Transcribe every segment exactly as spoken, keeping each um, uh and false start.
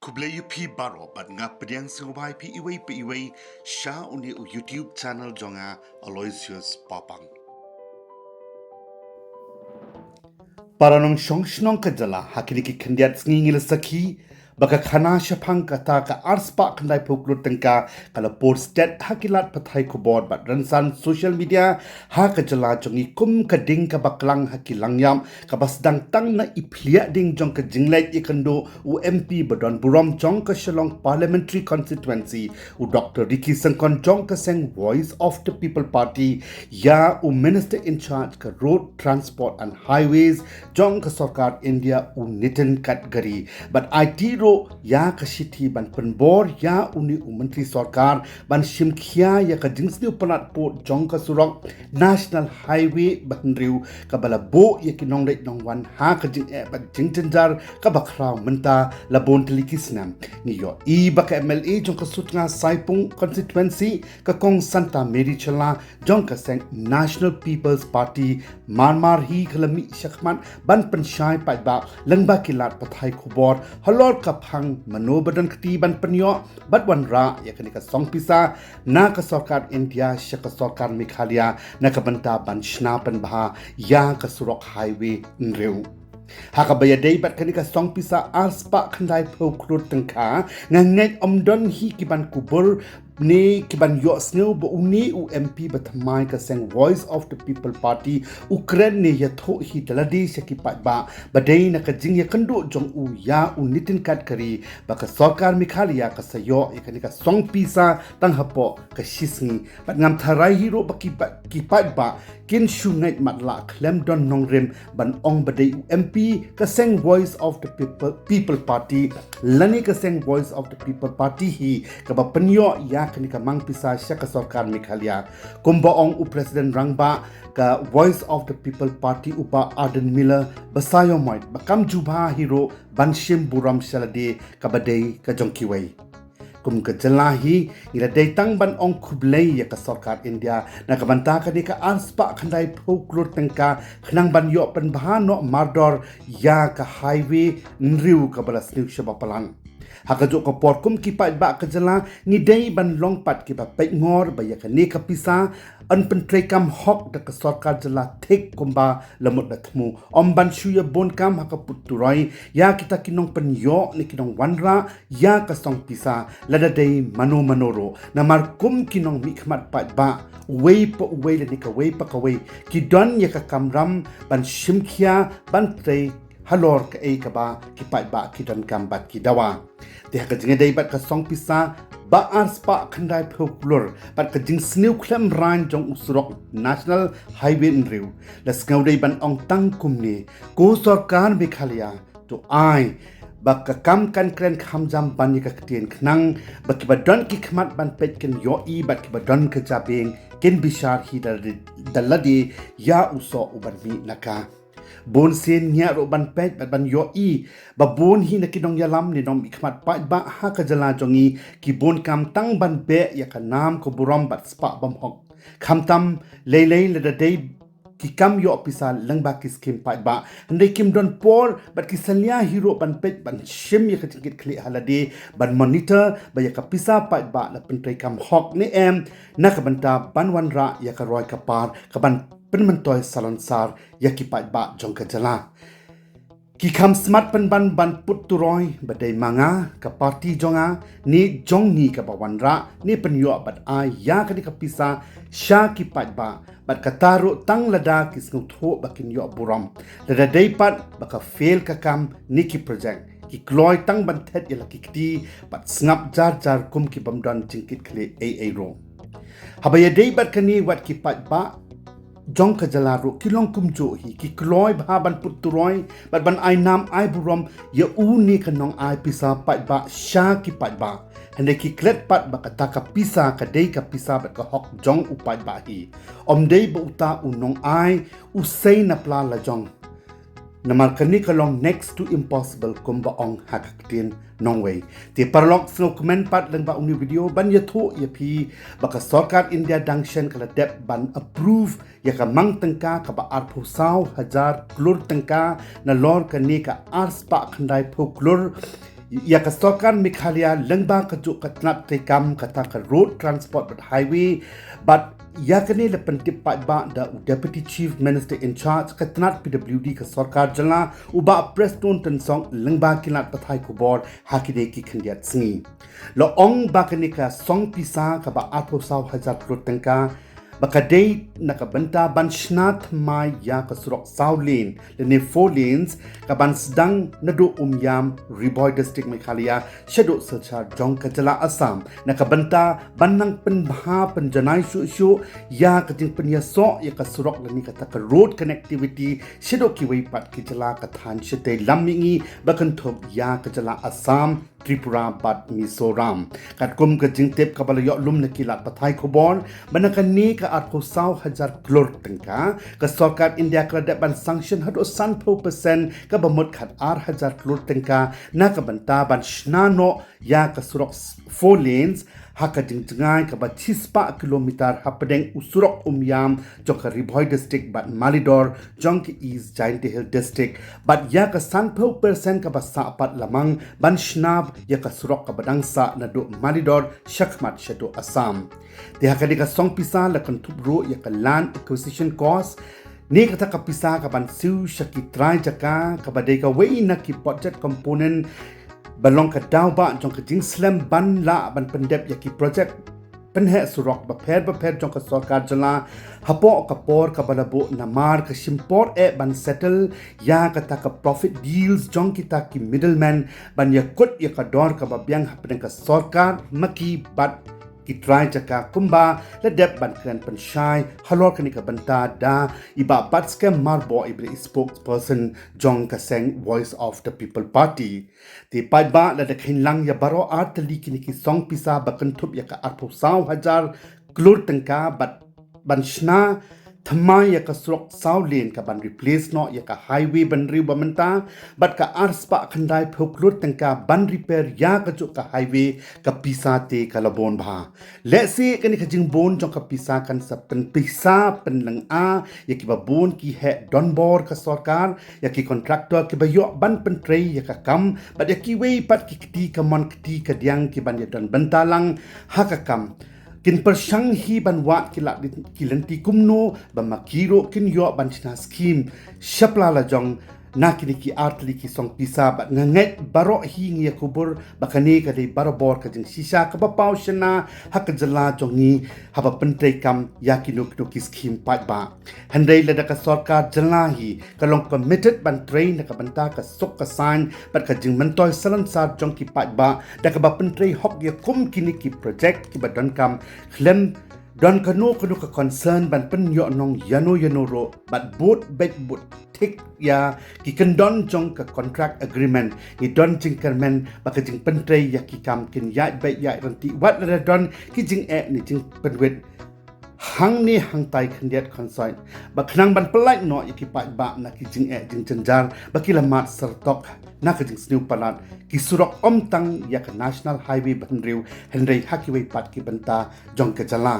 Khublei ïa phi baroh bad nga pdiang sngewbha ïa phi iwei pa iwei sha une u YouTube channel jong nga, Aloysius Papang. Para nongshong shnong ka jylla, ha kine ki khyndiat sngi ngi la sakhi ba ka khana shaphang kata ka arspah khyndai phew klur tyngka ka la por stet ha ki lad pathai khubor bad rynsan social media ha ka jylla jong ngi kum ka ding kaba klang ha ki langïap kaba sdang tang na i phliah ding jong ka jingleit ïakynduh u M P ba don burom jong ka Shillong Parliamentary Constituency, u Doctor Ricky Syngkon jong ka seng Voice of the People Party, ïa u Minister in charge ka Road Transport and Highways jong ka sorkar India, u Nitin Gadkari. Bad aiti ruh ïa ka shithi ban pynbor ïa une u Myntri Sorkar ban shim khia ïa ka jingsniew palat pud jong ka surok National Highway ba hynriew kaba la buh ïa ki nongleit nongwan ha ka jingeh bad jingjynjar kaba khraw mynta la bun tylli ki snem. Ngi ïohi ba ka M L A jong ka Sutnga Saipung Constituency, ka Kong Santa Mary Shylla jong ka seng National People's Party, mar mar hi ka la mih shakhmat ban pynshai paidbah lyngba ki lad pathai khubor halor ka phang mano ba don kti ban pynïoh bad wanrah ïa kane ka song pisa na ka sorkar India sha ka sorkar Meghalaya na ka bynta ban shna pynbha ïa ka surok highway hynriew. Ha kaba ïadei bad kane ka song pisa arspah khyndai phew klur tyngka, nga ngeit ym don hi ki ban kubur ne ki ban ïohsngew ba une u M P ba thymmai ka seng Voice of the People Party u kren ne ïathuh hi da lade sha ki paidbah ba dei na ka jingïakynduh jong u ïa u Nitin Gadkari ba ka sorkar Meghalaya ka sa ïoh ïa kane ka song pisa tang hapoh ka shisngi. Bad ngam tharai hi ruh ba ki ba, ki paidbah kin shu ngeit matlah khlem don nongrim ban ong ba dei u M P ka seng Voice of the People, People Party lane ka seng Voice of the People Party hi kaba pynïoh ïa kane ka mang pisa sha ka sorkar Meghalaya. Kumba ong u President Rangbah ka Voice of the People Party, u Bah Ardent Miller, ba sa ïoh moit ba kam jubha hi ruh ban shim burom sha lade kaba dei ka jong kiwei. Kum ka jylla hi ngi la dei tang ban ong khublei ïa ka sorkar India na ka bynta kane ka arspah khyndai phew klur tyngka khnang ban ïoh pynbha noh mardor ïa ka highway hynriew kaba la sniew shaba palat. Ha kajuh ka por kum ki paidbah ka jylla ngi dei ban long pat kiba peitngor ba ïa kane ka pisa yn pyntreikam hok da ka sorkar jylla thik kumba la mut la thmu. Ym ban shu ïa bun kam ha ka put turoi ïa kita ki nongpynïoh ne ki nongwanrah ïa ka song pisa lada dei mano mano ruh. Namar kum ki nongmihkhmat paidbah uwei pa uwei lane kawei pa kawei ki don ïa ka kamram ban shim khia ban trei halor kaei kaba ki paidbah ki donkam bad ki dawa. Te ha ka jingïadei bad ka song pisa ba arspah khyndai phew klur bad ka jingsniew khlem rain jong u surok National Highway hynriew, la sngewdei ban ong tang kumne, ko sorkar Meghalaya, to ai ba ka kam kan kren kham jam ban ïa ka ktien khnang ba kiba don ki khmat ban peit kin ïohi bad kiba don ka jabieng kin bishar hi da, da lade ïa u soh u ban mih na ka. Bun sien ngi ruh ban peit bad ban ïohi ba bun hi na ki nongïalam ne nongmihkhmat paidbah ha ka jylla jong ngi ki bun kam tang ban beh ïa ka nam ka burom bad spah bymhok. Khamtam lei lei lada dei ki kam ïoh pisa lyngba ki skim paidbah, hynrei kim don por bad ki salia hi ruh ban peit ban shim ïa ka jingkitkhlieh ha lade ban monitor ba ïa ka pisa paidbah la pyntreikam hok ne em na ka bynta ban wanrah ïa ka roi ka par ka ban pynmyntoi salonsar ïa ki paidbah jong ka jylla. Ki kham smat pynban ban put turoi ba dei ma nga, ka parti jong nga ne jong ngi kaba wanrah ne pynïoh bad ai ïa kane ka pisa sha ki paidbah bad kata ruh tang lada ki sngewthuh ba kin ïoh burom. Lada dei pat ba ka fail ka kam ne ki project, ki kloi tang ban thet ïa la ki kti bad sngap jar jar kum ki bym don jingkitkhlieh ei ei ruh. Haba ïadei bad kane wat ki paidbah jong ka jylla ruh ki long kumjuh hi, ki kloi bha ban put turoi bad ban ai nam ai burom ïa une ka nongai pisa paidbah sha ki paidbah. Hynrei ki klet pat ba kata ka pisa ka dei ka pisa bad ka hok jong u paidbah hi. Ym dei ba uta u nongai u sei na pla lajong. Namar kane ka long next to impossible kumba ong ha ka ktien nongwei. Te paralok, sngewkmen pat lyngba une u video ban ïathuh ïa phi ba ka sorkar India dang shen ka la dep ban approve ïa ka mang tyngka kaba arphew saw hajar klur tyngka nalor kane ka arspah khyndai phew klur Ïa ka sorkar Meghalaya lyngba ka juk ka tnat treikam kata ka Road Transport bad Highway, bad ïa kane la pyntip paidbah da u Deputy Chief Minister in charge ka tnat P W D ka sorkar jylla, u Bah Prestone Tynsong, lyngba ki lad pathai khubor ha kine ki khyndiat sngi. La ong ba kane ka song pisa kaba arphew saw hajar klur tyngka, ba ka dei na ka bynta ban shna thymmai ïa ka surok saw lane lane four lanes, ka ban sdang naduh Umiam, Ri Bhoi District, Meghalaya, shaduh Silchar jong ka jylla Assam, na ka bynta ban nang pynbha pynjanai shuh shuh ïa ka jingpynïasoh ïa ka surok lane kata ka road connectivity shaduh kiwei pat ki jylla ka thaiñ shatei lam mihngi ba kynthup ïa ka jylla Assam, Tripura bad Mizoram. Katkum ka jingtip kaba la ïoh lum na ki lad pathai khubor, ba na kane ka arphew saw hajar klur tyngka, ka sorkar India ka la dep ban sanction haduh sanphew percent, kaba mut khat ar hajar klur tyngka, na ka bynta ban shna noh ïa ka surok s-, four lanes, ha ka jingjngai kaba shispah kilometer hapdeng u surok Umiam jong ka Ri Bhoi District bad Malidor jong ka East Jaintia Hills District, bad ïa ka sanphew percent kaba sah pat la mang ban shna ïa ka surok kaba dang sah naduh Malidor shakhmat shaduh Assam. Te ha kane ka song pisa la kynthup ruh ïa ka land acquisition cost, ne kata ka pisa ka ban siew sha ki trai jaka, kaba dei kawei na ki budget component ba long ka daw ba jong ka jingslem ban lah ban pyndep ïa ki project pynheh surok bapher bapher jong ka sorkar jylla hapoh ka por kaba la buh, namar ka shim por eh ban settle ïa kata ka profit deals jong kita ki middlemen ban ïakut ïa ka dor kaba biang hapdeng ka sorkar ma ki bad ki trai jaka, kumba la dep ban kren pynshai halor kane ka bynta da i Bah Batskhem Myrboh, iba dei i spokesperson jong ka seng Voice of the People Party. Te paidbah, lada kheiñ lang ïa baroh artylli kine ki song pisa ba kynthup ïa ka arphew saw hajar klur tyngka bad ban shna thymmai ïa ka surok saw lane ka ban replace noh ïa ka highway bynriew ba mynta, bad ka arspah khyndaiphew klur tyngka ban repair ïa ka juk ka highway, ka pisa te ka la bun bha. Lehse kane ka jingbun jong ka pisa kan sa pynpisa pynlyngngoh ïa kiba bun ki heh donbor ka sorkar, ïa ki contractor kiba ïoh ban pyntrei ïa ka kam, bad ïa kiwei pat ki kti kamon kti kadiang ki ban ïadon bynta lang ha ka kam. Kin pyrshang hi ban wad ki lad ki lynti kumno ba ma ki ruh kin ïoh ban shna skim shapla lajong na kine ki artylli ki song pisa, bad nga ngeit baroh hi ngi ïa kubur ba kane ka dei barabor ka jingshisha kaba paw shynna ha ka jylla jong ngi haba pyntreikam ïa kino kino ki skim paidbah. Hynrei lada ka sorkar jylla hi ka long committed ban trei na ka bynta ka suk ka saiñ bad ka jingmyntoi salonsar jong ki paidbah da kaba pyntrei hok ïa kum kine ki project kiba donkam, khlem don kano kano ka concern ban pynïohnong ïano ïano ruh, bad bud beit bud thik ïa ki kyndon jong ka contract agreement, ngi don jingkyrmen ba ka jingpyntrei ïa ki kam kin ïaid beit ïaid ryntih wat lada don ki jingeh ne jingpynwit hangne hangtai khyndiat khynsoit, ba khnang ban pyllait noh ïa ki paidbah na ki jingeh jingjynjar ba ki la mad syrtok na ka jingsniew palat ki surok, ym tang ïa ka National Highway bynriew hynrei ha kiwei pat ki bynta jong ka jylla.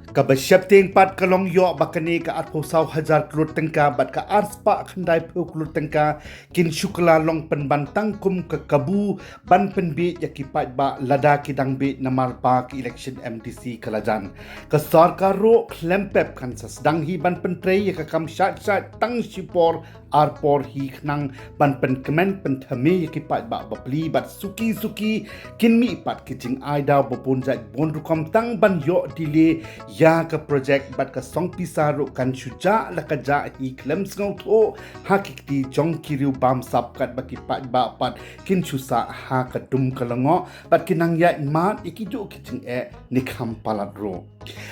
Kaba sheptieng pat ka long ïoh ba kane ka arphew saw hajar klur tyngka bad ka arspah khyndaiphew klur tyngka kin shu kylla long pynban tang kum ka kabu ban pynbiej ïa ki paidbah lada ki dang biej namar ba ka election M D C ka la jan. Ka sorkar ruh khlem pep kan sa sdang hi ban pyntrei ïa ka kam shait shait tang shipor arpor hi khnang ban pynkmen pynthymmai ïa ki paidbah bapli, bad suki suki kin mih pat ki jingai daw ba bun jait bun rukom tang ban ïoh delay ïa ka project, bad ka song pisa ruh kan shu jah la ka jah hi khlem sngewthuh ha ki kti jong ki riew bamsap, katba ki paidbah pat kin shu sah ha ka dum ka lyngngoh bad kin nang ïaid mad ïa kijuh ki jingeh ne kham palat ruh.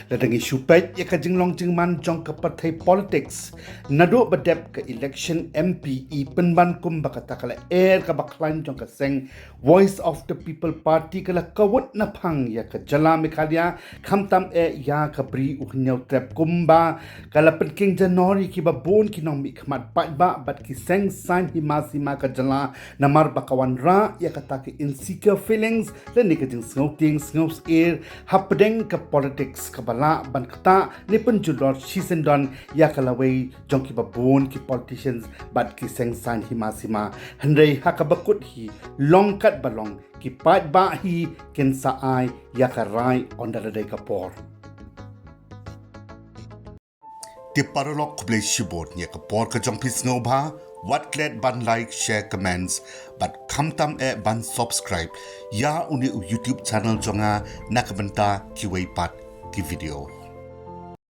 Lada ngi shu peit ïa ka jinglong jingman jong ka pyrthei politics, naduh ba dep ka election M P i pynban kum ba kata ka lyer kaba khlaiñ jong ka seng Voice of the People Party ka la kawut na phang ïa ka jylla Meghalaya, khamtam eh ïa ka bri u hynñiewtrep kumba ka la pynkheiñ janor ïa kiba bun ki nongmihkhmat paidbah bad ki seng saiñ hima sima ka jylla namar ba ka wanrah ïa kata ka insecure feelings lane ka jingsngewtieng sngewsyier hapdeng ka politics kaba lah ban ktah ne pynjulor shisyndon ïa ka lawei jong kiba bun ki politicians bad ki seng saiñ hima sima. Hynrei ha kaba kut hi long kat ba long ki paidbah hi kin sa ai ïa ka rai ynda la dei ka por. Te paralok, khublei shibun ïa ka por ka jong phi sngewbha. Wat klet ban like, share, comments bad khamtam eh ban subscribe ïa une u YouTube channel jong nga na ka bynta kiwei pat ki video.